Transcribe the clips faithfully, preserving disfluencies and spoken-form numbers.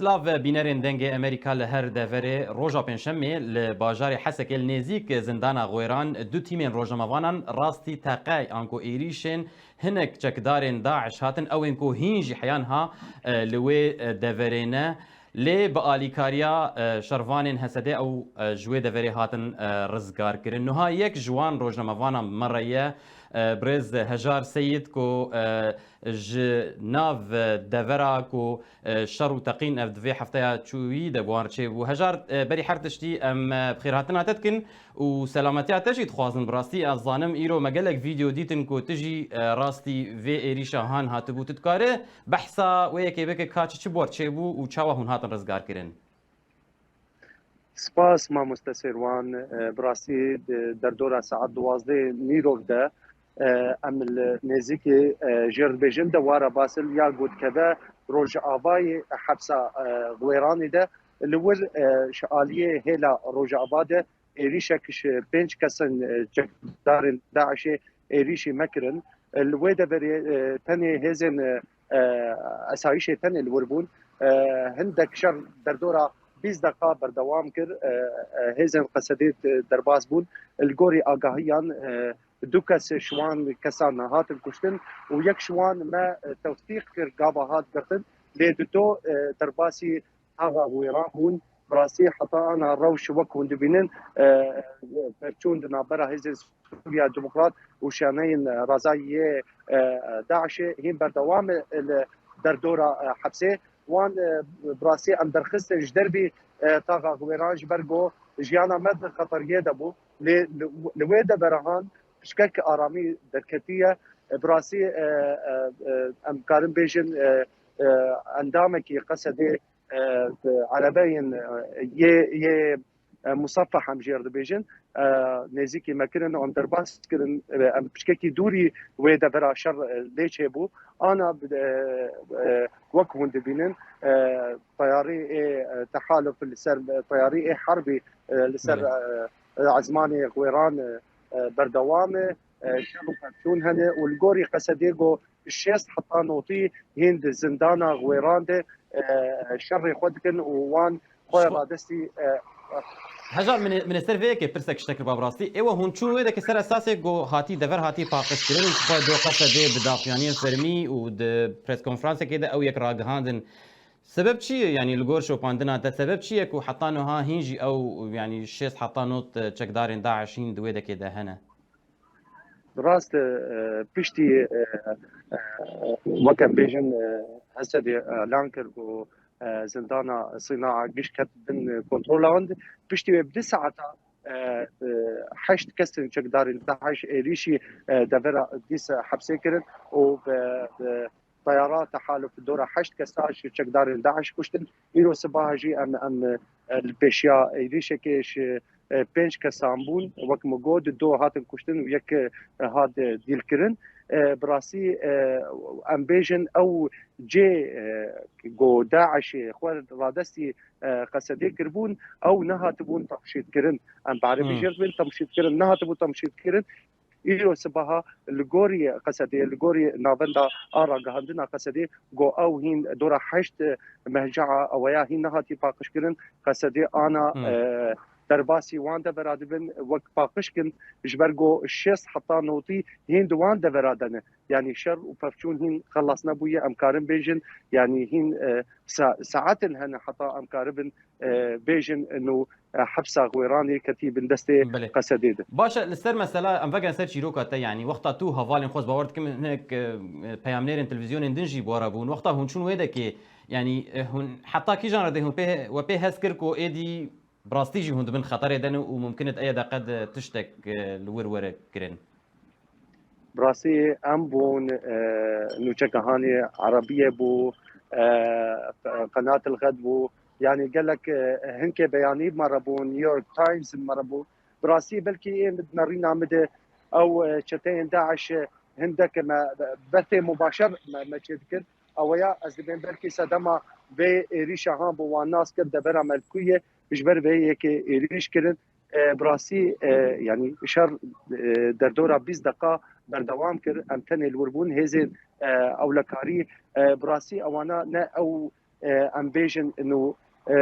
Silav bînerên Dengê Amerîka li her deverê. Roja Pêncşemê li bajarê Hesekê li nêzîk zindana Xwêran du tîmên rojnamevanan rastî teqey anku êrîşên hinek çekdarên DAIŞ hatin, ew ên ku hîn jî heyan ha, e, li wê, e, deverê ne. Lê bi alîkariya, e, şervanên H S D ew, e, ji wê deverê hatin, e, rizgar kirin. Niha yek ji wan rojnamevanan bi me re ye, e, birêz Hejar Seyîd ku, e, ji nav, e, devera ku, e, şer û teqîn ev di vê hefteya çûyî de bi wan re çêbû. Hejar, e, berî her tiştî em, e, bi xêrhatina te dikin û selametiya te jî dixwazin. Bi rastî ez zanim îro me gelek vîdeo dîtin ku tu jî, e, rastî vê êrîşa han hatibû. Tu dikare behsa wê yekê bike ka çi, çi bi wer çêbû û çawa hûn hatin rizgarkirin? Spas mamoste Sêrwan. E, bi rastî di derdora saet duwazdeh nîrov de, e, em li nêzîkî, e, jêr dibêjin de Wara Basil ya ku dikeve rojavayê hepsa, e, Xwêranê de li wir, e, ji aliyê hêla Rojava de êrîşek ji pênc kesin, e, çekdarên DAIŞê êrîşî me kirin. E, li wê deverê, e, tenê hêzên, e, e, esayîşê tenê li wir bûn. E, hindek şer derdora bîst deqa berdewam kir. E, e, hêzên Qesedê, e, derbas bûn. Li gorî agahiyan, e, du kes ji wan kesan hatin kuştin û yek ji wan me, e, tewsîq kir, gava hat girtin. Lê di do, e, derbasî taxa Xwêran bûn. Bi rastî heta ana rewş wek hûn dibînin, e, pevçûn di navbera Hêzên Sûriya Demokrat û şaneyên razayî yê, e, DAIŞê hîn berdewam e li derdora, e, hepsê. Wan, e, bi rastî em derxistin ji dervî, e, taxa Xwêran ji ber ku jiyana me di xeteriyê de bû. Lê li, li wê devera han pişkek aramî derketiye. E, bi rastî, e, e, e, em karin bêjin, e, e, endamekî Qesedê, e, erebeyên, e, yê, yê, e, Musafeh em jê re dibêjin, e, nêzîkî me kirin, em derbas kirin, e, em piçkekî dûrî wê devera şer, e, lê çêbû. Ana, e, e, wek hûn dibînin, e, teyarî ê, e, tehaluf li ser, e, teyarî ê herbî, e, li ser, Belê. e, e, ezmanê Xwêran, e, e, berdewam e, e, şer û pevçûn hene û li gorî Qesedê ku şêst heta notî hîn di zindana Xwêran de, e, şerê xwe dikin û wan xwe Ji xwe radestî, e, Hejar, min ê, min ê ser vê yekê pirsek ji te kiriba bi rastî. Êwe hûn çûn wê dekê ser esasê ku hatî dever hatî paqijkirin û ji xwe do Qesedê bi daxuyaniyên fermî û di preskonferansekê de ew yek ragihandin. Sebeb çi ye? Yanî li gor şopandina te sebeb çi ye ku heta niha hîn jî ew, yanî şêst heta not, e, çekdarên DAIŞ hîn di wê dekê de hene? Rast e, e, piştî, e, e, weke em bêjin, e, Hesedê elan kir ku, e, zindana Sînaa giş ket bin kontrola wan. Piştî wê bi du saeta, e, e, heşt kesên çekdarên DAIŞ êrîşî, e, devera dîsa hepsê kirin û bi, bi teyara tehaluf dora heşt kesa ji çekdarên DAIŞ kuştin. Îro sibaha jî em, em, e, li pêşiya êrîşekê ji, e, pênc kesan bûn. Wek min got, du hatin kuştin û yek, e, hat, e, dîlkirin. E, bi rastî, e, em bêjin ew cê, e, ku DAIŞê xwe radestî, e, Qesedê kiribûn, ew nehatibûn temşîtkirin. Em bi erebî Hmm. jê re dibên temşîtkirin, nehatibû temşîtkirin. Îro sibaha li gorî Qesedê, li gorî navenda a ragihandina Qesedê, got ew hîn dora heşt mehcaa eweya hîn nehatî paqijkirin. Qesedê ana, Hmm. e, derbasî wan devera dibin, wek paqij kin, ji ber ku şêst heta notî hîn di wan devera de ne. Yanî şer û pevçûn hîn xelas nebûye, em karin bêjin, yanî hîn, e, sa-, saetin hene heta em karibin, e, bêjin û, e, hepsa Xwêranê ketî bin destê Belê. Qesedê de. Baş e, li ser mesela em vegerin ser çîroka te, yanî wexta tu hevalên xwe, ez bawer dikim hinek, e, peyamnêrên televîzyonên din jî bi we re bûn. Wexta hûn çûn wê dekê, yanî, e, hûn heta kîjan redê hûn pê, we pê hest kir ku êdî bi rastî jî hûn di bin xeterê de ne û mumkin e di ê deqe de tiştek, e, li wir were kirin? Bi rastî em bûn, e, nûçegehanê Erebiyê bû, e, Qenat el Xed bû. Yanî gelek, e, hinkê beyanî bi me re bûn, New York Times bi me re bû. Bi rastî belkî ê min nerîna min de ew, e, çeteyên DAIŞ, e, hindek me berfê mubaşer me, me çê dikir. Eweya ez dibêm belkî sedema vê êrîşa han bo wan nas kir, devera me li ku ye, ji ber vê yekê êrîş kirin. E, bi rastî, e, yanî şer, e, derdora bîst deqa berdewam kir. Em tenê li wir bûn. Hêzên, e, ewlekarî, e, bi rastî ewana ne ew e, em bêjin ino, e,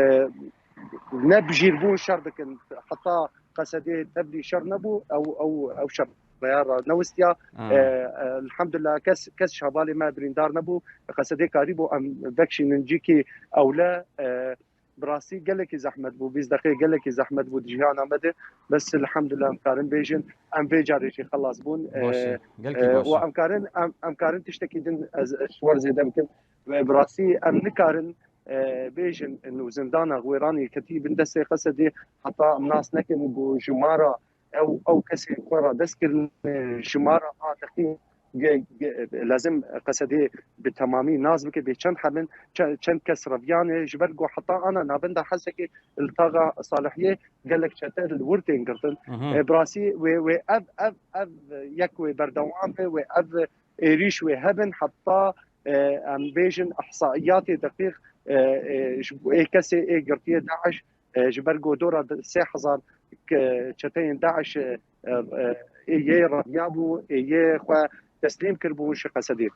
ne bijîrbûn şer dikin. Heta Qesedê tevlî şer nebû, ew, ew, ew şer raya ra newistiya. Ha. E, e, elhamdulillah kes, kes ji hevalê me birîndar nebû. Qesedê karîbû em vekşînin cîkî ewle, e, bi rastî gelekî zehmet bû, bîst deqê gelekî zehmet bû di jiyana me de. Bes elhamdulillah em karin bêjin, em vê carê jî xelas bûn. Baş e, E, gelkî e, baş û e. Em karin, em, em karin tiştekî din ez, ez ji we re zêde bikim. Ve bi rastî em nikarin, e, bêjin û zindana Wêranê ketî bin destê Xesedê heta em nas nekin ku jimara ew, ew kesên xwe radest kirin, e, jimara a deqî ge-, ge-, lazim Qesedê bi temamî nas bike, bê çend hebin, çe-, çend kes reviyane, ji ber ku heta ana navenda Hesekê li taxa Salihiyê gelek çete li wir tên girtin. Mhm. E, bi rastî wê, wê ev, ev, ev yek wê berdewam be, wê ev êrîş wê hebin, heta, e, em bêjin ihsaiyatê deqîq, e, e, ji bo ê kesê ê girtiye DAIŞ, e, ji ber ku dora de sê hezar ke-, çeteyên DAIŞ, e, e, e, ê yê reviyabû, ê yê xwe teslîm kiribûn ji Qesedê.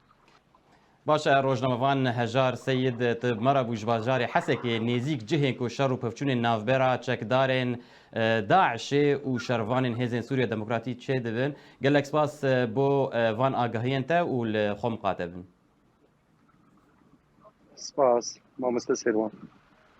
Baş e, rojnamevan Hejar Seyid, tu bi me re bû ji bajarê Hesekê nêzîk cihên ku şer û pevçûnên navbera çekdarên, e, DAIŞê û şervanên Hêzên Sûriya Demokratî çêdibin. Gelek spas, e, bo, e, van agahiyên te û li xwe miqate bin. Spas, mamoste Sêrwan.